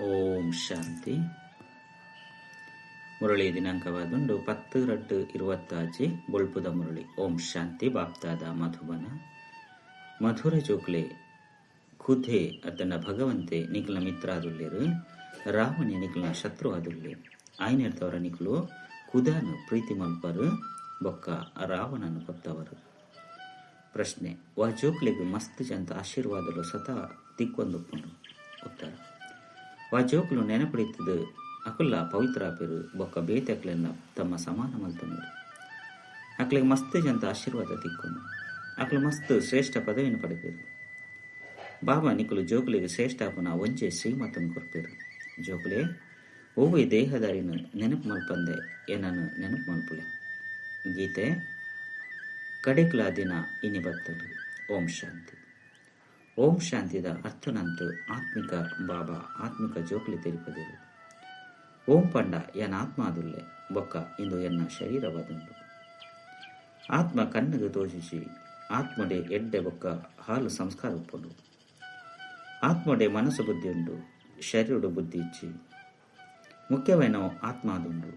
ಓಂ ಶಾಂತಿ. ಮುರಳಿ ದಿನಾಂಕವಾದುಂಡು 10/2/26. ಬೊಳ್ಪುದ ಮುರಳಿ. ಓಂ ಶಾಂತಿ. ಬಾಪ್ತಾದ ಮಧುಬನ. ಮಧುರ ಜೋಕ್ಲೆ, ಖುದೆ ಅತನ ಭಗವಂತೆ ನಿಕ್ಲ ಮಿತ್ರಾದುಲ್ಲೇರು, ರಾವಣೆ ನಿಕ್ಲ ಶತ್ರು ಆದುಲ್ಲೆ. ಆಯ್ನೆಡ್ದವರ ನಿಕ್ಲು ಕುದಾನು ಪ್ರೀತಿ ಮಲ್ಪರು ಬೊಕ್ಕ ರಾವಣನು ಕೊತ್ತವರು. ಪ್ರಶ್ನೆ: ವಾ ಜೋಕ್ಲೆಗ್ ಮಸ್ತ್ ಜಂತ ಆಶೀರ್ವಾದಲು ಸದಾ ತಿಕ್ಕೊಂದುಪ್ಪುಂಡು? ಉತ್ತರ: ವಾ ಜೋಕ್ಲು ನೆನಪಿಡಿತದು ಅಕುಲ್ಲ ಪವಿತ್ರಾಪೆರು ಬೊಕ್ಕ ಬೇತೆಕ್ಲೆನ್ನ ತಮ್ಮ ಸಮಾನ ಮಲ್ತನರು. ಅಕ್ಲೆಗ್ ಮಸ್ತ್ ಜಂತ ಆಶೀರ್ವಾದ ತಿಕ್ಕೊಂಡು ಅಕ್ಲು ಮಸ್ತ್ ಶ್ರೇಷ್ಠ ಪದವಿನ ಪಡೆಪೆರು. ಬಾಬಾ ನಿಕುಲು ಜೋಕುಲಿಗೆ ಶ್ರೇಷ್ಠ ಆಪುನ ಒಂಜೆ ಶ್ರೀಮತನು ಕೊರ್ಪೆರು. ಜೋಕುಲೆ, ಒವ್ವೆ ದೇಹದಾರಿನ ನೆನಪು ಮಲ್ಪಂದೆ ಏನನ್ನು ನೆನಪು ಮಲ್ಪುಲೆ. ಗೀತೆ ಕಡೆಕ್ಲ ದಿನ ಇನಿ ಬತ್ತಲು. ಓಂ ಶಾಂತಿ. ಓಂ ಶಾಂತಿದ ಅರ್ಥನಂತು ಆತ್ಮಿಕ ಬಾಬಾ ಆತ್ಮಿಕ ಜೋಕುಲಿ ತೆರಿಪದಿರು. ಓಂ ಪಂಡ ಎನ್ನ ಆತ್ಮ ಅದುಲ್ಲೆ ಬೊಕ್ಕ ಇಂದು ಎನ್ನ ಶರೀರವಾದುಂಡು. ಆತ್ಮ ಕಣ್ಣಿಗೆ ತೋಜಿಸಿ. ಆತ್ಮಡೆ ಎಡ್ಡೆ ಬೊಕ್ಕ ಹಾಲು ಸಂಸ್ಕಾರ ಉಪ್ಪುಂಡು. ಆತ್ಮಡೆ ಮನಸ್ಸು ಬುದ್ಧಿ ಉಂಡು, ಶರೀರಡು ಬುದ್ಧಿ ಇಚ್ಚಿ. ಮುಖ್ಯವೇನೋ ಆತ್ಮ ಅದುಂಡು.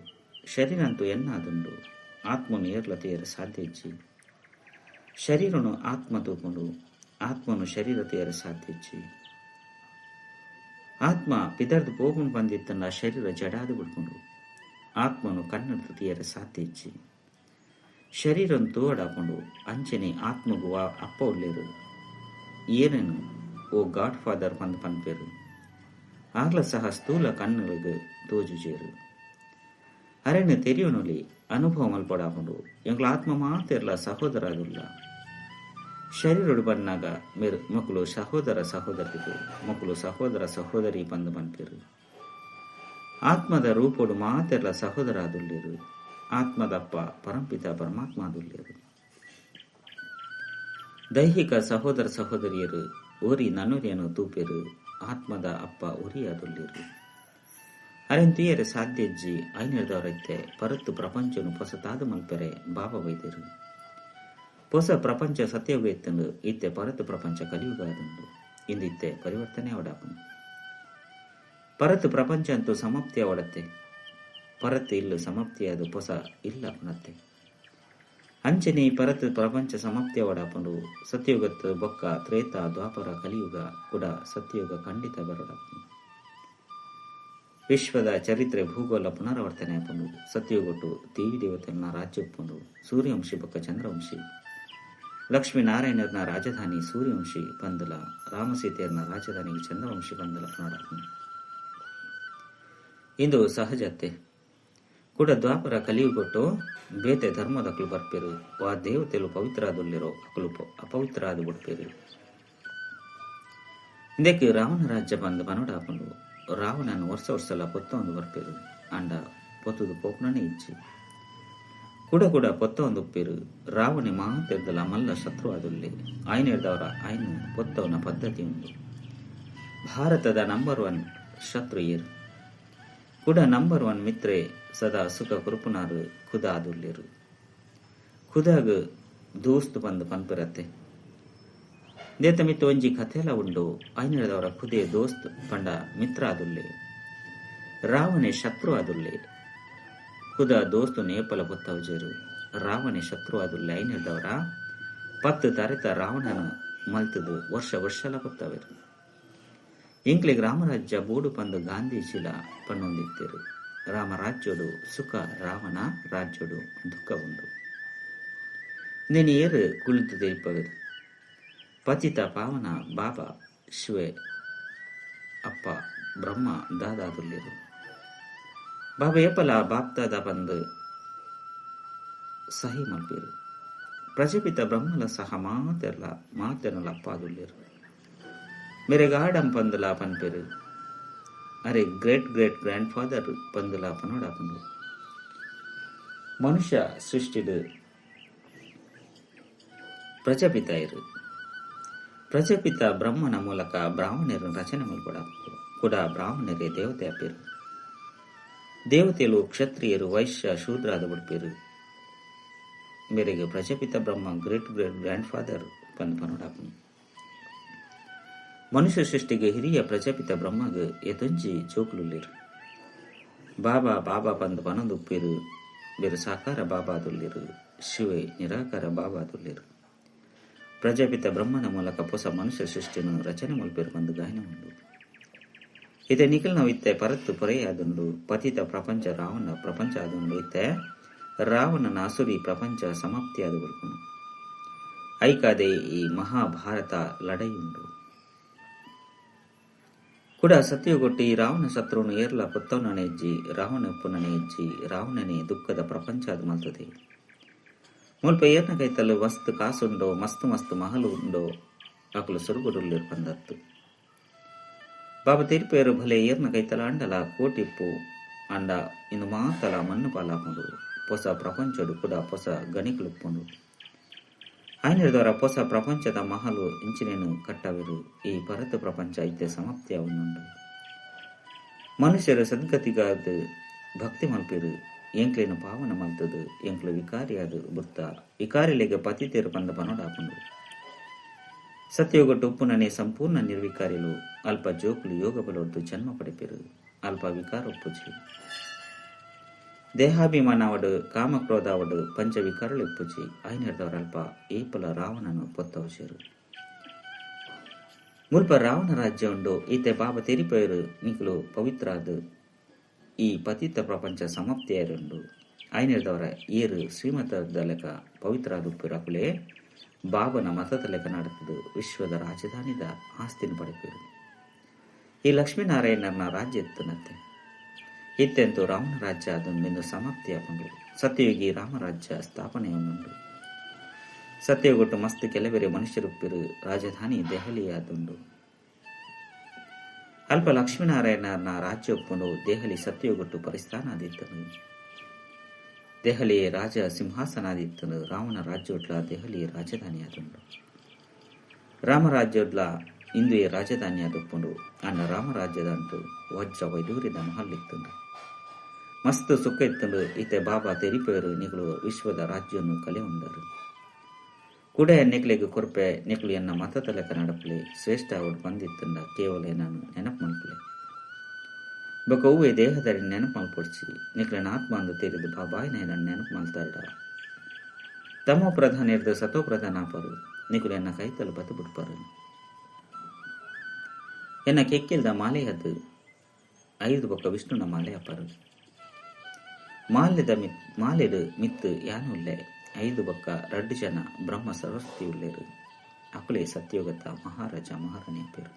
ಶರೀರ ಅಂತೂ ಎನ್ನ ಅದುಂಡು. ಆತ್ಮನು ಏರ್ಲ ತೇರ ಸಾಧ್ಯ ಇಚ್ಚಿ. ಶರೀರನು ಆತ್ಮ ತೂಪುಂಡು, ಆತ್ಮನು ಶರೀರ ತೇರ ಸಾಧ್ಯ ಇಚ್ಚಿ. ಆತ್ಮ ಪಿದರ್ದು ಪೋಗುಂಡು ಬಂದಿತ್ತಂಡ ಶರೀರ ಜಡಾದು ಬಿಡ್ಕೊಂಡು. ಆತ್ಮನು ಕಣ್ಣು ತೀಯರ ಸಾಧ್ಯ ಇಚ್ಚಿ. ಶರೀರನು ತೋಡಾಕೊಂಡು ಅಂಚನೆ ಆತ್ಮಗೂ ಅಪ್ಪ ಉಳ್ಳೇರು. ಏನೇನು ಓ ಗಾಡ್ ಫಾದರ್ ಪಂದ್ ಪನ್ಪೇರು. ಆಗ್ಲ ಸಹ ಸ್ಥೂಲ ಕಣ್ಣುಗಳಿಗೆ ತೋಜುಜೇರು. ಅರೆನ ತೆರಿಯುನೊಲಿ ಅನುಭವ ಮಲ್ಪಡಾಕೊಂಡು ಎಂಗ್ಲ ಆತ್ಮ ಮಾತಿರ್ಲ ಸಹೋದರ ಅದುಲ್ಲ. ಶರೀರಡು ಬನ್ನಾಗ ಮೇರು ಮಕ್ಕಳು ಸಹೋದರ ಸಹೋದರಿಗೂ ಮಕ್ಕಳು ಸಹೋದರ ಸಹೋದರಿ ಬಂದು ಪನ್ಪೇರು. ಆತ್ಮದ ರೂಪೋಡು ಮಾತೆರ್ಲ ಸಹೋದರ ಅದುಲ್ಲೇರು. ಆತ್ಮದಪ್ಪ ಪರಂಪಿತ ಪರಮಾತ್ಮ ಅದುಲ್ಲೇರು. ದೈಹಿಕ ಸಹೋದರ ಸಹೋದರಿಯರು ಒರಿ ನನುರಿಯನ್ನು ತೂಪೆರು. ಆತ್ಮದ ಅಪ್ಪ ಒರಿ ಅದುಲ್ಲೇರು. ಅರೆನ್ ತುಯರೆ ಸಾಧ್ಯಜ್ಜಿ. ಐನೆಡ್ದವರೈತೆ ಪರತ್ತು ಪ್ರಪಂಚನು ಪೊಸತಾದ ಮಲ್ಪೆರೆ ಬಾಬಾ ವೈದ್ಯರು. ಹೊಸ ಪ್ರಪಂಚ ಸತ್ಯಯುಗ ಇತ್ತಂಡು, ಇತ್ತೆ ಪರತು ಪ್ರಪಂಚ ಕಲಿಯುಗ ಆದುಂಡು. ಇಂದು ಇತ್ತೆ ಪರಿವರ್ತನೆ ಅವಡಾಪುಂಡು. ಪರತು ಪ್ರಪಂಚ ಅಂತೂ ಸಮಾಪ್ತಿ ಅವಡತ್ತೆ. ಪರತು ಇಲ್ಲು ಸಮಾಪ್ತಿಯಾದ ಹೊಸ ಇಲ್ಲ ಪುನತ್ತೆ. ಅಂಚನೆ ಪರತು ಪ್ರಪಂಚ ಸಮಾಪ್ತಿ ಅವಡಾಪುಂಡು. ಸತ್ಯಯುಗತ್ತು ಬೊಕ್ಕ ತ್ರೇತ ದ್ವಾಪರ ಕಲಿಯುಗ ಕೂಡ ಸತ್ಯಯುಗ ಖಂಡಿತ ಬರಡಾಪುಂಡು. ವಿಶ್ವದ ಚರಿತ್ರೆ ಭೂಗೋಳ ಪುನರಾವರ್ತನೆ ಆಪುಂಡು. ಸತ್ಯಯುಗಟ್ಟು ದೇವಿ ದೇವತೆನ ರಾಜ್ಯ ಉಪ್ಪುಂಡು. ಸೂರ್ಯವಂಶಿ ಬೊಕ್ಕ ಚಂದ್ರವಂಶಿ. ಲಕ್ಷ್ಮೀನಾರಾಯಣರ್ನ ರಾಜಧಾನಿ ಸೂರ್ಯವಂಶಿ ಬಂದಲ, ರಾಮಸೀತೆಯರ್ನ ರಾಜಧಾನಿ ಚಂದ್ರವಂಶಿ ಬಂದಲ ಪುನರಾಪುಂಡು. ಇಂದು ಸಹಜತೆ ಕೂಡ ದ್ವಾಪರ ಕಲಿಯುಗೊಟ್ಟು ಬೇತೆ ಧರ್ಮದಕ್ಲು ಬರ್ಪೇರು. ವಾ ದೇವತೆಲು ಪವಿತ್ರಾದುಲ್ಲಿರೋ ಅಕಲು ಅಪವಿತ್ರ ಆದು ಬಿಡ್ಪೇರು. ಇಂದಕ್ಕೆ ರಾವಣ ರಾಜ್ಯ ಬಂದು ಬನೋಡಾಪುಂಡು. ರಾವಣನ ವರ್ಷ ವರ್ಷಲ ಪೊತ್ತ ಒಂದು ಬರ್ಪೇರು. ಅಂಡ ಪೊತ್ತದು ಪೋಪ್ನೇ ಇಚ್ಚಿ ಕೂಡ ಕೂಡ ಪೊತ್ತ ಒಂದು ಉಪ್ಪೇರು. ರಾವಣೆ ಮಾತೆರ್ದಲ ಮಲ್ಲ ಶತ್ರು ಆದುಲ್ಲೆ. ಆಯ್ನೆರ್ದವರ ಆಯ್ನ ಪೊತ್ತವನ ಪದ್ಧತಿ ಉಂಟು. ಭಾರತದ ನಂಬರ್ 1 ಶತ್ರು ಏರು? ಕೂಡ ನಂಬರ್ 1 ಮಿತ್ರೆ ಸದಾ ಸುಖ ಕುರುಪುನಾರು ಖುದಾ ಆದುಲ್ಲೇರು. ಖುದಾಗ್ ದೋಸ್ತು ಬಂದು ಪನ್ಪಿರತ್ತೆ. ದೇತ ಮಿತ್ತ ಒಂಜಿ ಕಥೆಲ ಉಂಡು. ಐನೆದವರ ಖುದೆ ದೋಸ್ತ್ ಪಂಡ ಮಿತ್ರ ಆದುಲ್ಲೆ, ರಾವಣೆ ಶತ್ರು ಆದುಲ್ಲೆ. ಖುದಾ ದೋಸ್ತು ನೇಪಲ ಪೊತ್ತವಜೇರು. ರಾವಣೆ ಶತ್ರು ಆದುಲ್ಲೆ. ಐನೆದವರ 10 ತರೆತ ರಾವಣನ ಮಲ್ತದು ವರ್ಷ ವರ್ಷಲ ಪೊತ್ತವೆರು. ಇಂಕ್ಲಿಗ್ ರಾಮರಾಜ್ಯ ಬೋಡು ಪಂದು ಗಾಂಧೀಜಿಲ ಪಣ್ಣೊಂದಿತ್ತೇರು. ರಾಮರಾಜ್ಯೋಡು ಸುಖ, ರಾವಣ ರಾಜ್ಯೋಡು ದುಃಖ ಉಂಡು. ನೀನು ಏರು ಕುಳಿತು ತೆರಿಪವೆರು. ಪತಿತ ಪಾವನ ಬಾಬಾ ಶಿವೆ ಅಪ್ಪ ಬ್ರಹ್ಮ ದಾದಾದುಲ್ಲೇರು. ಬಾಬಾ ಏಪಲ ಬಾಪ್ದಾದ ಬಂದು ಸಹಿ ಮಲ್ಪೇರು. ಪ್ರಜಾಪಿತ ಬ್ರಹ್ಮಲ ಸಹ ಮಾತೆರ್ಲ ಮಾತೆರ್ನಲ ಅಪ್ಪ ಆದುಲ್ಲೇರು. ಮೇರೆ ಗಾಡಂ ಪಂದುಲ ಪನ್ಪೇರು. ಅರೆ ಗ್ರೇಟ್ ಗ್ರೇಟ್ ಗ್ರ್ಯಾಂಡ್ ಫಾದರ್ ಪಂದುಲ ಪನೋಡಾಪುಂಡು. ಮನುಷ್ಯ ಸೃಷ್ಟಿಡು ಪ್ರಜಾಪಿತ ಇರು. ಪ್ರಜಾಪಿತ ಬ್ರಹ್ಮನ ಮೂಲಕ ಬ್ರಾಹ್ಮಣರು ರಚನೆ ಮಲ್ಪಡ ಕೂಡ ಬ್ರಾಹ್ಮಣರೇ ದೇವತೆ ಆಪೇರು. ದೇವತೆಲು ಕ್ಷತ್ರಿಯರು ವೈಶ್ಯ ಶೂದ್ರಾದ ಬಿಡ್ಪೇರು. ಮೇರೆಗೆ Prajapita Brahma great great grandfather ಪಂದ್ ಪನೋಡಾಪುಂಡು. ಮನುಷ್ಯ ಸೃಷ್ಟಿಗೆ ಹಿರಿಯ ಪ್ರಜಾಪಿತ ಬ್ರಹ್ಮಗ್ ಎತೊಂಜಿ ಜೋಕುಲುಲ್ಲೆರ್. ಬಾಬಾ ಬಾಬಾ ಪಂದ್ ಪನೊಂದುಪ್ಪೆರ್ ಬೇರ್ ಸಾಕಾರ ಬಾಬಾದುಲ್ಲೆರ್ ಶಿವೆ ನಿರಾಕಾರ ಬಾಬಾದುಲ್ಲೆರ್. ಪ್ರಜಾಪಿತ ಬ್ರಹ್ಮನ ಮೂಲಕ ಪೊಸ ಮನುಷ್ಯ ಸೃಷ್ಟಿನ್ ರಚನೆ ಮಲ್ಪೆರ್ ಪಂದ್ ಗಾಯನ ಉಂಡು. ಇತ್ತೆ ನಿಕಲ್ನವು ಇತ್ತೆ ಪರತ್ ಪೊರೆಯಾದುಂಡು. ಪತಿತ ಪ್ರಪಂಚ ರಾವಣ ಪ್ರಪಂಚ ಆದುಂಡು. ಇತ್ತೆ ರಾವಣನ ಅಸುರಿ ಪ್ರಪಂಚ ಸಮಾಪ್ತಿಯಾದ್ ಬುಡ್ಪುಂಡು. ಐಕಾದೆ ಈ ಮಹಾಭಾರತ ಲಡಾಯಿ ಉಂಡು. ಕುಡ ಸತ್ಯಯುಗೊಟ್ಟು ಈ ರಾವಣ ಶತ್ರುನು ಏರ್ಲ ಪೊತ್ತವನನೆ ಇಜ್ಜಿ, ರಾವಣ ಉಪ್ಪುನನೆ ಇಜ್ಜಿ. ರಾವಣನೇ ದುಃಖದ ಪ್ರಪಂಚ ಆದ್ ಮಲ್ತದೆ. ಮುಲ್ಪ ಏರ್ನ ಕೈತಲ್ ಮಸ್ತ್ ಕಾಸುಂಡೋ ಮಸ್ತ್ ಮಸ್ತ್ ಮಹಲು ಉಂಡೋ ಅಕುಲು ಸೊರ್ಗೊಡುಲ್ಲೆರ್ ಪಂದತ್ತು. ಬಾಬಾ ತೆರಿಪೇರು ಭಲೆ ಏರ್ನ ಕೈತಲ ಅಂಡಲ ಕೋಟಿಪ್ಪು ಅಂಡ ಇಂದು ಮಾತಲ ಮಣ್ಣು ಪಾಲಾಪುಂಡು. ಪೊಸ ಪ್ರಪಂಚಡು ಕೂಡ ಪೊಸ ಗಣಿಕುಲುಪ್ಪುಂಡು. ಆಯ್ನದವರ ಪೊಸ ಪ್ರಪಂಚದ ಮಹಲು ಇಂಚಿನೇನು ಕಟ್ಟವೆರು. ಈ ಪರತ ಪ್ರಪಂಚ ಇತ್ತೆ ಸಮಾಪ್ತಿಯಾವೊಂದುಂಡು. ಮನುಷ್ಯರು ಸದ್ಗತಿಗಾದ್ ಭಕ್ತಿ ಮಲ್ಪೆರು. ಎಂಕ್ಲೇನು ಪಾವನ ಮಲ್ತದು ಎಂಕ್ಲು ವಿಕಾರಿಯಾದ ಬುರ್ತ ವಿಕಾರಿಲೆಗೆ ಪತಿತೇರು ಪಂದ ಪನೋಡಾಪುಂಡು. ಸತ್ಯಯುಗಟ್ಟು ಉಪ್ಪುನನೆ ಸಂಪೂರ್ಣ ನಿರ್ವಿಕಾರಿಲು. ಅಲ್ಪ ಜೋಕುಲು ಯೋಗ ಬಲೊಡ್ದು ಜನ್ಮ ಪಡೆಪೆರು. ಅಲ್ಪ ವಿಕಾರ ಉಪ್ಪುಜಿ. ದೇಹಾಭಿಮಾನವಡು ಕಾಮಕ್ರೋಧಾವಡು ಪಂಚವಿಕಾರಲು ಇಪ್ಪುಜಿ. ಆಯ್ನದವರ ಅಲ್ಪ ಏಪಲ ರಾವಣನು ಪೊತ್ತವಶರು. ಮುಲ್ಪ ರಾವಣ ರಾಜ್ಯ ಉಂಡು. ಈತೆ ಬಾಬಾ ತೆರಿಪೇರು ನಿಕುಲು ಪವಿತ್ರಾದ ಈ ಪತಿತ ಪ್ರಪಂಚ ಸಮಾಪ್ತಿಯಾರುಂಡು. ಆಯ್ನದವರ ಏರು ಶ್ರೀಮತದ ಲೆಕ್ಕ ಪವಿತ್ರಾದ ಉಪ್ಪಿರಕುಲೇ ಬಾಬನ ಮತದ ಲೆಕ್ಕ ನಡೆತದು ವಿಶ್ವದ ರಾಜಧಾನಿದ ಆಸ್ತಿನ ಪಡೆಪೇರು. ಈ ಲಕ್ಷ್ಮೀನಾರಾಯಣನ ರಾಜ್ಯ ಎತ್ತನತ್ತೆ. ಇತ್ತೆಂತೂ ರಾವಣ ರಾಜ್ಯ ಅದನ್ನು ಸಮಾಪ್ತಿಯಾಕೊಂಡು ಸತ್ಯಯುಗಿ ರಾಮರಾಜ್ಯ ಸ್ಥಾಪನೆಯನ್ನುಂಟು. ಸತ್ಯಯುಗೊಟ್ಟು ಮಸ್ತ್ ಕೆಲವೆರೆ ಮನುಷ್ಯರುಪ್ಪಿರು. ರಾಜಧಾನಿ ದೆಹಲಿಯಾದುಂಡು. ಅಲ್ಪ ಲಕ್ಷ್ಮೀನಾರಾಯಣನ ರಾಜ್ಯ ಒಪ್ಪುಂಡು. ದೆಹಲಿ ಸತ್ಯಯುಗೊಟ್ಟು ಪರಿಸ್ಥಾನಾದಿತ್ತನು. ದೆಹಲಿ ರಾಜ ಸಿಂಹಾಸನಾದಿತ್ತನು. ರಾವಣ ರಾಜ್ಯೋಟ್ಲ ದೆಹಲಿ ರಾಜಧಾನಿಯಾದುಂಡು. ರಾಮರಾಜ್ಯೋಟ್ಲ ಇಂದುಯೇ ರಾಜಧಾನಿಯಾದುಪ್ಪುಂಡು. ಅನ್ನ ರಾಮರಾಜ್ಯದಂಟು ವಜ್ರ ವೈಡೂರ್ಯದ ಮಹಲ್ಲಿತ್ತುಂಡು. ಮಸ್ತ್ ಸುಖ ಇತ್ತುಂಡು. ಇತ್ತೆ ಬಾಬಾ ತೆರಿಪೇರು ನಿಕುಲು ವಿಶ್ವದ ರಾಜ್ಯವನ್ನು ಕಲೆ ಉಂಡರು. ಕೂಡ ನೆಕ್ಲೆಗ್ ಕೊರ್ಪೆ ನಿಕುಲು ಎನ್ನ ಮತದ ಲೆಕ್ಕ ನಡಪಲೆ ಶ್ರೇಷ್ಠ ಅವಡು ಬಂದಿತ್ತುಂಡ ಕೇವಲ ನಾನು ನೆನಪು ಮಲ್ಪಲೆ. ಬೊಕ ಹೂವೆ ದೇಹದಲ್ಲಿ ನೆನಪು ಮಲ್ಪೊಡ್ಚಿ ನಿಕ್ಲೆನ ಆತ್ಮ ಅಂದು ತೆರೆದು ಬಾಬಾಯಿನ ನನ್ನ ನೆನಪು ಮಲ್ತಾರಡ. ತಮೋ ಪ್ರಧಾನ ಇರ್ದು ಸತೋ ಪ್ರಧಾನ ಆಪರು. ನಿಕುಲು ಎನ್ನ ಕೈತಲು ಬತ್ತು ಬಿಡ್ಪಾರು. ಎನ್ನ ಕೆಕ್ಕಿಲ್ದ ಮಾಲೆ ಅದು ಐದು ಬೊಕ್ಕ ವಿಷ್ಣುನ ಮಾಲೆ ಅಪ್ಪರು. ಮಾಲ್ಯದ ಮಾಲೆಡು ಮಿತ್ತು ಯಾನುಲ್ಲೆ ಐದು ಬೊಕ್ಕ ರಡ್ಡು ಜನ ಬ್ರಹ್ಮ ಸರಸ್ವತಿ ಉಲ್ಲೇರು. ಅಕುಲೆ ಸತ್ಯೋಗತ ಮಹಾರಾಜ ಮಹಾರಾಣಿ ಪೇರು.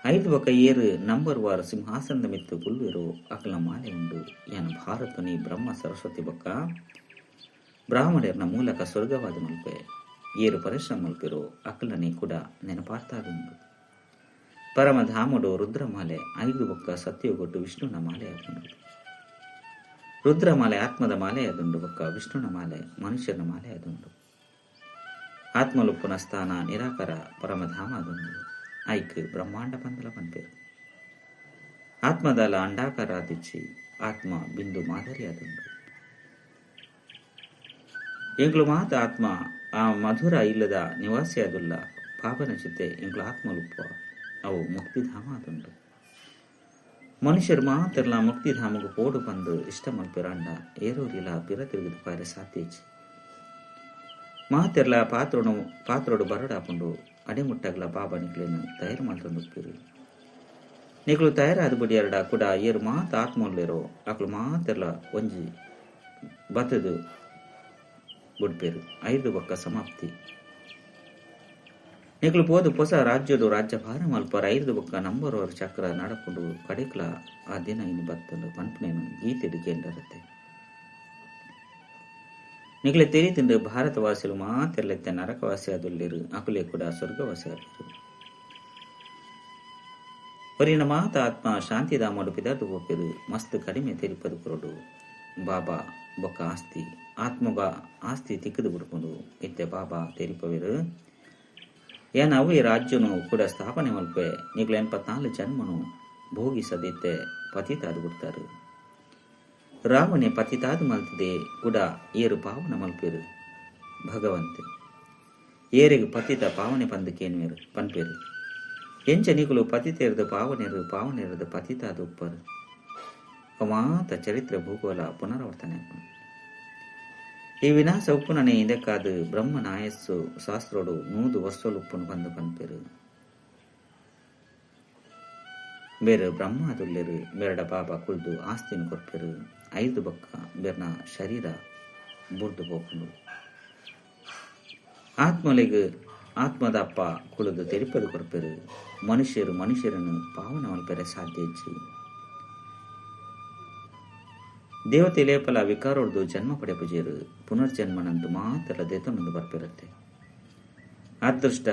ಐದು ಬೊಕ್ಕ ಏರು ನಂಬರ್ ವಾರ ಸಿಂಹಾಸನದ ಮಿತ್ತು ಕುಲ್ವೇರು ಅಕಲ ಮಾಲೆ ಉಂಡು. ಯಾನು ಭಾರತನಿ ಬ್ರಹ್ಮ ಸರಸ್ವತಿ ಬೊಕ್ಕ ಬ್ರಾಹ್ಮಣರ್ನ ಮೂಲಕ ಸ್ವರ್ಗವಾದ ಮಲ್ಪೆ. ಏರು ಪರಿಶ್ರಮ ಮಲ್ಪಿರೋ ಅಕಲನೆ ಕೂಡ ನೆನಪಾರ್ತಾದುಂಡು. ಪರಮಧಾಮುಡು ರುದ್ರಮಾಲೆ ಐದು ಬೊಕ್ಕ ಸತ್ಯಗೊಟ್ಟು ವಿಷ್ಣುನ ಮಾಲೆ ಆದುಂಡು. ರುದ್ರಮಾಲೆ ಆತ್ಮದ ಮಾಲೆ ಆದುಂಡು. ಬೊಕ್ಕ ವಿಷ್ಣುನ ಮಾಲೆ ಮನುಷ್ಯನ ಮಾಲೆ ಆದುಂಡು. ಆತ್ಮಲುಪ್ಪುನ ಸ್ಥಾನ ನಿರಾಕಾರ ಪರಮಧಾಮ ಆದುಂಡು. ಐಕ್ ಬ್ರಹ್ಮಾಂಡ ಪಂದಲ ಪನ್ಪೇರು. ಆತ್ಮದಲ ಅಂಡಾಕಾರ ಆದಿಚ್ಚಿ ಆತ್ಮ ಬಿಂದು ಮಾದರಿ ಆದುಂಡು. ಎಂಗ್ಲು ಮಾತ ಆತ್ಮ ಆ ಮಧುರ ಇಲ್ಲದ ನಿವಾಸಿ ಆದುಲ್ಲ. ಪಾಪನ ಜೊತೆ ಎಂಗ್ಲು ಆತ್ಮಲುಪ್ಪ ಅವು ಮುಕ್ತಿಧಾಮ ಆದುಂಡು. ಮನುಷ್ಯರು ಮಾತ್ರಲ ಮುಕ್ತಿಧಾಮకు ಪೋಡು ಬಂದು ಇಷ್ಟ ಮಲ್ಪಿರಾಂಡ ಏರೋರಿಲ ಪಿರ ತಿರುಗಿದು ಪಾರೆ ಸಾಧ್ಯಜಿ. ಮಾತೆರ್ಲ ಪಾತ್ರೋಡು ಪಾತ್ರೋಡು ಬರಡಾಪುಂಡು. ಅಡೆಮುಟ್ಟಗ್ಲ ಬಾಬಾ ನಿಕ್ಲೇನು ತಯಾರು ಮಲ್ತೊಂದುಪ್ಪಿರು. ನಿಕ್ಲು ತಯಾರಾದ ಬುಡಿಯರಡ ಕೂಡ ಏರು ಮಾತ ಆತ್ಮಲ್ಲೇರೋ ಅಕ್ಲು ಮಾತೆರ್ಲ ಒಂಜಿ ಬತ್ತದು ಬುಡ್ಪೇರು. ಐದು ಬೊಕ್ಕ ಸಮಾಪ್ತಿ. ನಿಕ್ಲು ಪೋದು ಪೊಸ ರಾಜ್ಯಡು ರಾಜ್ಯಭಾರ ಮಲ್ಪರ ಐದು ಬೊಕ್ಕ ನಂಬರ್ ಚಕ್ರ ನಡಪುಂಡು. ಕಡೆಕ್ಲ ಆ ದಿನ ಇನ್ನು ಬತ್ತಂಡು ಪನ್ಪುನೇನು ಗೀತೆಡು ಕೇಂದ್ರತೆ. ನಿಕ್ಲೆ ತೆರಿತಿಂಡು ಭಾರತವಾಸಿಲು ಮಾತೆರ್ಲೆತ್ತೆ ನರಕವಾಸಿ ಆದುಲ್ಲೇರು. ಅಕುಲೆ ಕೂಡ ಸ್ವರ್ಗವಾಸಿ ಆದುಲ್ಲೇರು. ಒರಿನ ಮಾತ ಆತ್ಮ ಶಾಂತಿಧಾಮಡು ಪಿದಾರ್ದು ಪೋಪೆರು. ಮಸ್ತ್ ಕಡಿಮೆ ತೆರಿಪದು ಕೊರಡು. ಬಾಬಾ ಬೊಕ್ಕ ಆಸ್ತಿ ಆತ್ಮಗ ಆಸ್ತಿ ತಿಕ್ಕದು ಬಿಡ್ಕೊಂಡು. ಇತ್ತೆ ಬಾಬಾ ತೆರಿಪವೇರು ಏನ ಅವೇ ರಾಜ್ಯನು ಕೂಡ ಸ್ಥಾಪನೆ ಮಲ್ಪೆ. ನಿಕ್ಲು 84 ಜನ್ಮನು ಭೋಗಿಸದಿತ್ತೆ ಪತಿತಾದು ಬಿಡ್ತಾರೆ. ರಾವಣೆ ಪತಿತಾದು ಮಲ್ತದೆ ಕೂಡ ಏರು ಪಾವನ ಮಲ್ಪೇರು. ಭಗವಂತೆ ಏರಿಗೆ ಪತಿತ ಪಾವನೆ ಪಂದಕೇನುವೇರು ಪನ್ಪೇರು. ಎಂಚ ನಿಕುಲು ಪತಿತೆರ್ದು ಪಾವನೆರು ಪಾವನೆರ್ದು ಪತಿತಾದ ಉಪ್ಪರು ಮಾತ ಚರಿತ್ರೆ ಭೂಗೋಲ ಪುನರಾವರ್ತನೆ. ಈ ವಿನಾಶ ಉಪ್ಪುನನೆ ಇದಕ್ಕಾದ ಬ್ರಹ್ಮನ ಆಯಸ್ಸು ಶಾಸ್ತ್ರೋಡು 100 ವರ್ಷಲು ಉಪ್ಪುನು ಬಂದು ಪನ್ಪೆರು. ಬೇರೆ ಬ್ರಹ್ಮಾದುಲ್ಲೆರು ಬೇರಡ ಬಾಬಾ ಕುಳ್ದು ಆಸ್ತಿನ ಕೊರ್ಪೆರು. 5 ಬಕ್ಕ ಬೇರ್ನ ಶರೀರ ಬುರ್ದು ಪೋಪುಂಡು. ಆತ್ಮಲೆಗ್ ಆತ್ಮದ ಅಪ್ಪ ಕುಳಿದು ತೆರಿಪದು ಕೊರ್ಪೆರು. ಮನುಷ್ಯರು ಮನುಷ್ಯರನ್ನು ಪಾವನ ಮಲ್ಪೆರೆ ಸಾಧ್ಯ ಇಜ್ಜಿ. ದೇವತೆ ಲೇಪಲ ವಿಕಾರೋಡ್ದು ಜನ್ಮ ಪಡೆಪುಜೇರು. ಪುನರ್ಜನ್ಮನಂತು ಮಾತ್ರ ದೇತನೊಂದು ಬರ್ಪಿರುತ್ತೆ. ಅದೃಷ್ಟ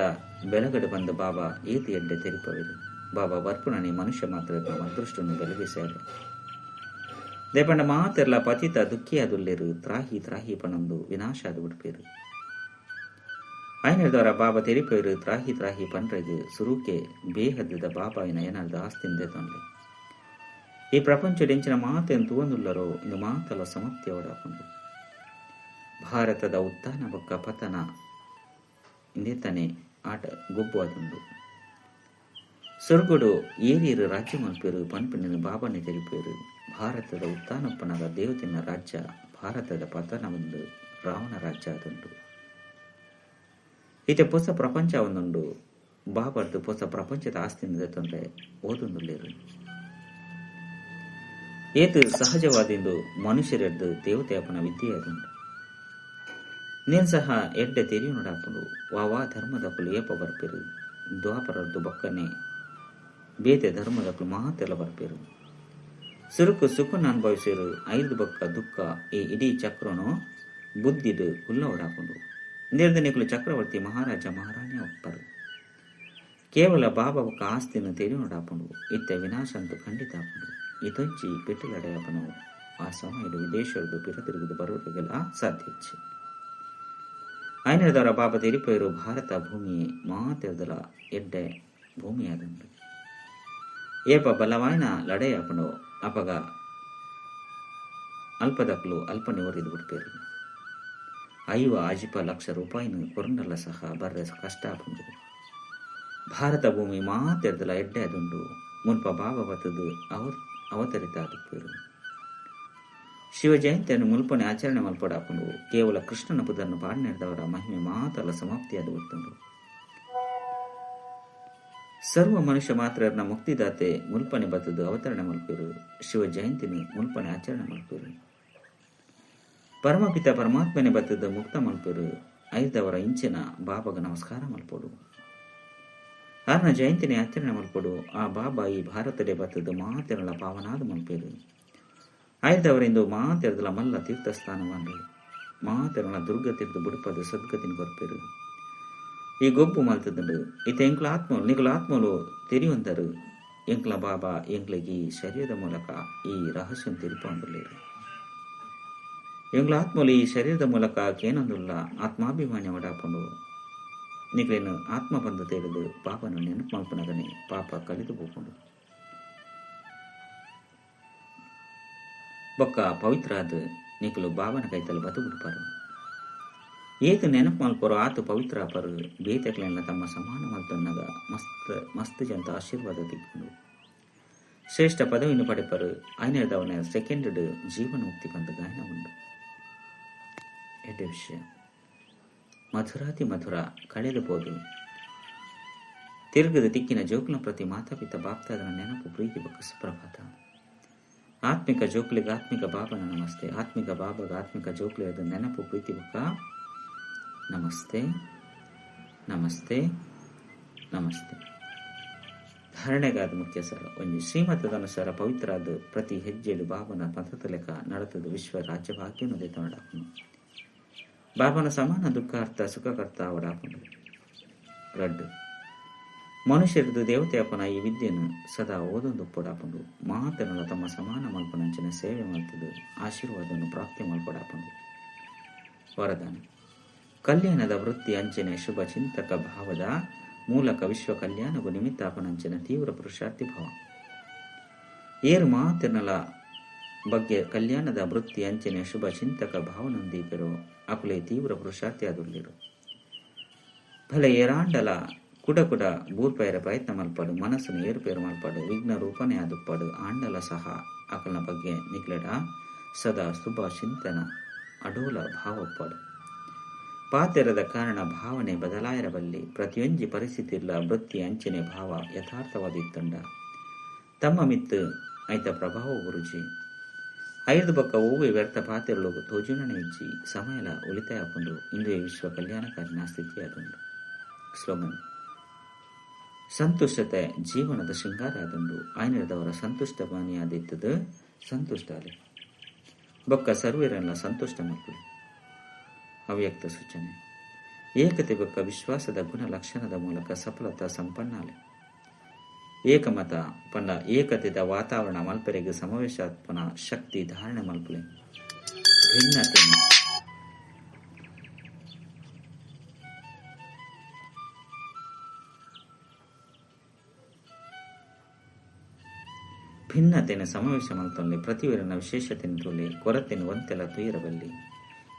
ಬೆಳಗಡೆ ಬಂದ ಬಾಬಾ ಏತಿ ಎಡ್ಡೆ ತೆರಿಪವಿರು. ಬಾಬಾ ಬರ್ಪುಣನೆ ಮನುಷ್ಯ ಮಾತ್ರ ಅದೃಷ್ಟನ್ನು ಬೆಳಗಿಸ್ಯಾರೆ. ದೇಪಂಡ ಮಾತೆರ್ಲ ಪತಿತ ದುಃಖಿಯಾದುಲ್ಲೇರು ತ್ರಾಹಿ ತ್ರಾಹಿ ಪಣಂದು ವಿನಾಶ ಅದು ಬಿಡ್ಪೇರು. ಆಯ್ನದವರ ಬಾಬಾ ತೆರಿಪೇರು ತ್ರಾಹಿ ತ್ರಾಹಿ ಪನ್ರೆಗ್ ಸುರುಕೆ ಬೇಹದ್ದ ಬಾಬಾಯಿನ ಏನಾದ ಆಸ್ತಿಂದೆ ತೊಂದೆ. ಈ ಪ್ರಪಂಚದ ಎಂಚಿನ ಮಾತೆಯನ್ನು ತುವಂದುಲ್ಲರೋ ಇಂದು ಮಾತಲ್ಲ ಸಮಾಪ್ತಿಯವಡಾಕೊಂಡು. ಭಾರತದ ಉತ್ಥಾನ ಬೊಕ್ಕ ಪತನ ಇಂದೇತಾನೆ ಆಟ ಗೊಬ್ಬು ಅದುಂಡು. ಸೊರ್ಗುಡು ಏರಿಯರು ರಾಜ್ಯ ಮಲ್ಪೇರು ಪನ್ಪಿನ ಬಾಬಾನೆ ತೆರಿಪೇರು. ಭಾರತದ ಉತ್ಥಾನಪ್ಪನದ ದೇವತಿನ ರಾಜ್ಯ ಭಾರತದ ಪತನ ಒಂದು ರಾವಣ ರಾಜ್ಯ ಅದುಂಡು. ಈತ ಹೊಸ ಪ್ರಪಂಚ ಒಂದುಂಡು. ಬಾಬರ್ದು ಹೊಸ ಪ್ರಪಂಚದ ಆಸ್ತಿಯಿಂದ ತೊಂದರೆ ಓದೊಂದುಲ್ಲೇರು. ಏತು ಸಹಜವಾದಿಂದು ಮನುಷ್ಯರೆಡ್ದು ದೇವತೆಯಪ್ಪನ ವಿದ್ಯೆ ಅದುಂಡು. ನೀನು ಸಹ ಎಡ್ಡೆ ತೆರಿಯು ನೋಡಾಪುಂಡು. ವಾವಾ ಧರ್ಮದಕ್ಕಲು ಏಪ ಬರ್ಪೇರು. ದ್ವಾಪರದ್ದು ಬಕ್ಕನೆ ಬೇತೆ ಧರ್ಮದಕ್ಕಲು ಮಾತೆಲ್ಲ ಬರ್ಪೇರು. ಸುರುಕು ಸುಖನ ಅನುಭವಿಸಿರು. 5 ಬಕ್ಕ ದುಃಖ ಈ ಇಡೀ ಚಕ್ರನು ಬುದ್ಧಿದು ಕುಲ್ಲವಡಾಪುಂಡು. ನಿರ್ದನಿಕಲು ಚಕ್ರವರ್ತಿ ಮಹಾರಾಜ ಮಹಾರಾಣಿ ಒಪ್ಪರು. ಕೇವಲ ಬಾಬಾ ಬೊಕ್ಕ ಆಸ್ತಿನ ತೆರಿಯು ನೋಡಾಪುಂಡು. ಇತ್ತ ವಿನಾಶ ಅಂತೂ ಖಂಡಿತ ಆಪುಂಡು. ಇತೊಂಚಿ ಪೆಟ್ಟುಲಡೆಯಪ್ಪನು ಆ ಸಮಯದ ವಿದೇಶದ್ದು ಪಿರ ತಿರುಗುದು ಬರುವುದೆಲ್ಲ ಸಾಧ್ಯ ಇಚ್ಚು. ಐನದವರ ಬಾಬಾ ತೆರಿಪೇರು ಭಾರತ ಭೂಮಿ ಮಾತೆರ್ದಲ ಎಡ್ಡೆ ಭೂಮಿಯಾದುಂಡು. ಏಪ ಬಲವಾಯನ ಲಡೆಯಪ್ಪನು ಅಪಗ ಅಲ್ಪದಕ್ಕಲು ಅಲ್ಪ ನಿವರಿದು ಬಿಡ್ಪೇರು. 5 ಆಜಿಪ ಲಕ್ಷ ರೂಪಾಯಿನ ಕೊರಂಡಲ ಸಹ ಬರ್ರೆ ಕಷ್ಟ ಆಪುಂಡು. ಭಾರತ ಭೂಮಿ ಮಾತೆರ್ದಲ ಎಡ್ಡೆ ಅದುಂಡು. ಮುಲ್ಪ ಬಾಬಾ ಬತ್ತದು ಅವತರಿತ ಆದುಪ್ಪೇರು. ಶಿವ ಜಯಂತಿಯನ್ನು ಮುಲ್ಪನೆ ಆಚರಣೆ ಮಲ್ಪಡಾಪುಂಡು. ಕೇವಲ ಕೃಷ್ಣನ ಪುದನ್ನು ಪಾಡಿನೆರೆದವರ ಮಹಿಮೆ ಮಾತಲ್ಲ ಸಮಾಪ್ತಿಯಾದ ಗೊತ್ತುಂಡು. ಸರ್ವ ಮನುಷ್ಯ ಮಾತ್ರನ ಮುಕ್ತಿದಾತೆ ಮುಲ್ಪನೆ ಬತ್ತದು ಅವತರಣೆ ಮಲ್ಪೇರು. ಶಿವ ಜಯಂತಿನ ಮುಲ್ಪನೆ ಆಚರಣೆ ಮಲ್ಪೇರು. ಪರಮಪಿತ ಪರಮಾತ್ಮನೆ ಬತ್ತದ ಮುಕ್ತ ಮಲ್ಪೇರು. ಐದವರ ಇಂಚಿನ ಬಾಬಾಗ ನಮಸ್ಕಾರ ಮಲ್ಪೋಡು. ಆರ್ನ ಜಯಂತಿನಿ ಆಚರಣೆ ಮಲ್ಪಡು. ಆ ಬಾಬಾ ಈ ಭಾರತದೇ ಬತ್ತದ ಮಾತೆರಳ ಪಾವನಾದ ಮಲ್ಪೇರು. ಐದವರಿಂದು ಮಾತೆರದಲ ಮಲ್ಲ ತೀರ್ಥಸ್ಥಾನವನ್ನು ಮಾತೆರಳ ದುರ್ಗ ತೀರ್ಥ ಬುಡುಪದ ಸದ್ಗತಿನ ಕೊರ್ಪೇರು. ಈ ಗೊಬ್ಬು ಮಲ್ತದಂಡು. ಇತ ಎಂಕ್ಲ ಆತ್ಮಲು ನಿಕುಲ ಆತ್ಮಲು ತೆರಿಯೊಂದರು. ಎಂಕ್ಲ ಬಾಬಾ ಎಂಕ್ಲಿಗೆ ಈ ಶರೀರದ ಮೂಲಕ ಈ ರಹಸ್ಯ ತೆರಿಪೊಂದುಲ್ಲೇರು. ಎಂಕ್ಲ ಆತ್ಮಲು ಈ ಶರೀರದ ಮೂಲಕ ಕೇನೊಂದುಲ್ಲ ಆತ್ಮಾಭಿಮಾನ್ಯ ಒಡಾಪುಂಡು. ನಿಕ್ಲೇನು ಆತ್ಮ ಬಂದು ತೆಗೆದು ಪಾಪನ ನೆನಪು ಮಲ್ಪನಗನೆ ಪಾಪ ಕಲಿದು ಹೋಗುಂಡು. ಬೊಕ್ಕ ಪವಿತ್ರ ಆದ ನಿಕಲು ಬಾಬನ ಕೈತಲ್ ಬತು ಬಿಡ್ಪಾರು. ಏತು ನೆನಪು ಮಲ್ಪರು ಆತು ಪವಿತ್ರ ಆಪರು. ಬೇತೆಕ್ಲೆಲ್ಲ ತಮ್ಮ ಸಮಾನ ಮಲ್ತೊನ್ನಗ ಮಸ್ತ್ ಮಸ್ತ್ ಜಂತ ಆಶೀರ್ವಾದ ತಿಕ್ಕೊಂಡು ಶ್ರೇಷ್ಠ ಪದವಿಯನ್ನು ಪಡೆಪರು. ಐನದವನ ಸೆಕೆಂಡ್ ಜೀವನ ಮುಕ್ತಿ ಬಂದ ಗಾಯನ ಉಂಡು. ಎಡ್ಡೆ ವಿಷಯ ಮಧುರಾತಿ ಮಧುರ ಕಳೆದು ಪೋದು ತಿರುಗದ ತಿಕ್ಕಿನ ಜೋಕುಲ ಪ್ರತಿ ಮಾತಾಪಿತ ಬಾಪ್ತಾದನ ನೆನಪು ಪ್ರೀತಿ ಬಕ್ಕ ಸುಪ್ರಭಾತ. ಆತ್ಮಿಕ ಜೋಕುಲಿಗೆ ಆತ್ಮಿಕ ಬಾಬನ ನಮಸ್ತೆ. ಆತ್ಮಿಕ ಬಾಬಾಗ ಆತ್ಮಿಕ ಜೋಕುಲಿಯದ ನೆನಪು ಪ್ರೀತಿ ಬಕ್ಕ ನಮಸ್ತೆ ನಮಸ್ತೆ ನಮಸ್ತೆ. ಧಾರಣೆಗಾದ ಮುಖ್ಯ ಸರ ಒಂಜಿ ಶ್ರೀಮತದನುಸಾರ ಪವಿತ್ರಾದ ಪ್ರತಿ ಹೆಜ್ಜೆಡು ಬಾಬನ ಪಥದ ಲೆಕ್ಕ ನಡತದ ವಿಶ್ವ ರಾಜ್ಯ ಭಾಗ್ಯನು ದೇತನಡಾಪನು. ಬಾಬನ ಸಮಾನ ದುಃಖಾರ್ಥ ಸುಖಕರ್ತ ಅವಡಾಪನು. ರಡ್ಡು ಮನುಷ್ಯರದು ದೇವತೆಯಪ್ಪನ ಈ ವಿದ್ಯೆಯನ್ನು ಸದಾ ಓದೊಂದು ಪೊಡಾಪಂಡು. ಮಾತನಲ್ಲ ತಮ್ಮ ಸಮಾನ ಮಲ್ಪನಂಚಿನ ಸೇವೆ ಮಲ್ತದು ಆಶೀರ್ವಾದವನ್ನು ಪ್ರಾಪ್ತಿ ಮಲ್ಪಡಾಪಂಡು. ವರದಾನ ಕಲ್ಯಾಣದ ವೃತ್ತಿ ಅಂಚನೆ ಶುಭ ಚಿಂತಕ ಭಾವದ ಮೂಲಕ ವಿಶ್ವ ಕಲ್ಯಾಣಗೂ ನಿಮಿತ್ತಾಪನಂಚಿನ ತೀವ್ರ ಪುರುಷಾರ್ಥಿ ಭಾವ. ಏರು ಮಾತಿನಲ ಬಗ್ಗೆ ಕಲ್ಯಾಣದ ವೃತ್ತಿ ಅಂಚನೆ ಶುಭ ಚಿಂತಕ ಭಾವನೊಂದಿಗರು ಅಕುಲೆ ತೀವ್ರ ಪುರುಷಾರ್ಥಿ ಆದುಳ್ಳಿರು. ಭಲೆ ಏರಾಂಡಲ ಕುಡ ಕುಡ ಬೂರ್ಪೈರ ಪ್ರಯತ್ನ ಮಲ್ಪಡು ಮನಸ್ಸುನು ಏರುಪೇರು ಮಲ್ಪಡು ವಿಘ್ನ ರೂಪನೇ ಆದುಪ್ಪಡು ಆಂಡಲ ಸಹ ಅಕಲ್ನ ಬಗ್ಗೆ ನಿಕ್ಲೆಡ ಸದಾ ಶುಭ ಚಿಂತನ ಅಡೋಲ ಭಾವಪ್ಪಡು. ಪಾತೆರದ ಕಾರಣ ಭಾವನೆ ಬದಲಾಯಿರಬಲ್ಲಿ ಪ್ರತಿಯೊಂಜಿ ಪರಿಸ್ಥಿತಿಲ ವೃತ್ತಿ ಅಂಚನೆ ಭಾವ ಯಥಾರ್ಥವಾದಿತ್ತುಂಡ ತಮ್ಮ ಮಿತ್ತು ಐತ ಪ್ರಭಾವ ಗುರುಜಿ ಐದು ಬೊಕ್ಕ ಒವ್ವೆ ವ್ಯರ್ಥ ಪಾತೆರಲು ತೋಜುನನೆ ಇಜ್ಜಿ ಸಮಯಲ ಉಳಿತಾಯ ಆಪುಂಡು ಇಂದುವೆ ವಿಶ್ವ ಕಲ್ಯಾಣಕಾರಿನ ಸ್ಥಿತಿ ಆದುಂಡು. ಸ್ಲೋಗನ್ ಸಂತುಷ್ಟತೆ ಜೀವನದ ಶೃಂಗಾರ ಆದುಂಡು ಆಯ್ನದವರ ಸಂತುಷ್ಟ ಬಾನಿಯಾದಿತ್ತದು ಸಂತುಷ್ಟ ಅಲೆ ಬೊಕ್ಕ ಸರ್ವೇರನ್ನ ಸಂತುಷ್ಟ ಮಕ್ಕಳು. ಅವ್ಯಕ್ತ ಸೂಚನೆ ಏಕತೆ ಬೊಕ್ಕ ವಿಶ್ವಾಸದ ಗುಣ ಲಕ್ಷಣದ ಮೂಲಕ ಸಫಲತಾ ಸಂಪನ್ನಾಲೆ ಏಕಮತ ಪಂಡ ಏಕತೆದ ವಾತಾವರಣ ಮಲ್ಪೆರೆಗ್ ಸಮಾವೇಶಾತ್ಮನ ಶಕ್ತಿ ಧಾರಣೆ ಮಲ್ಪಲೆ ಭಿನ್ನತೆ ಭಿನ್ನತೆನ ಸಮಾವೇಶ ಮಲ್ತೊನ್ಲೆ ಪ್ರತಿಯೊರನ ವಿಶೇಷತೆನ ತೋಲೆ ಕೊರತೆನ ಒಂತೆಲ ತುಯರಬಲ್ಲಿ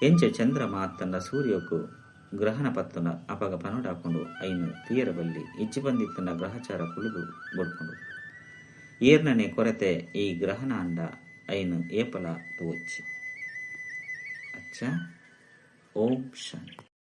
ಎಂಚ ಚಂದ್ರಮ ಅತ್ತಂಡ ಸೂರ್ಯಕು ಗ್ರಹಣ ಪತ್ತುನ ಅಪಗ ಪನೋಡಾಕೊಂಡು ಐನು ತುಯರಬಲ್ಲಿ ಇಜ್ಜಿ ಬಂದಿತ್ತನ ಗ್ರಹಚಾರ ಕುಳಿದು ಬೊಡ್ಕೊಂಡು ಏರ್ನನೆ ಕೊರತೆ ಈ ಗ್ರಹಣ ಅಂಡ ಐನು ಏಪಲ ತೋಚಿ. ಅಚ್ಚ, ಓಂ ಶಾಂತಿ.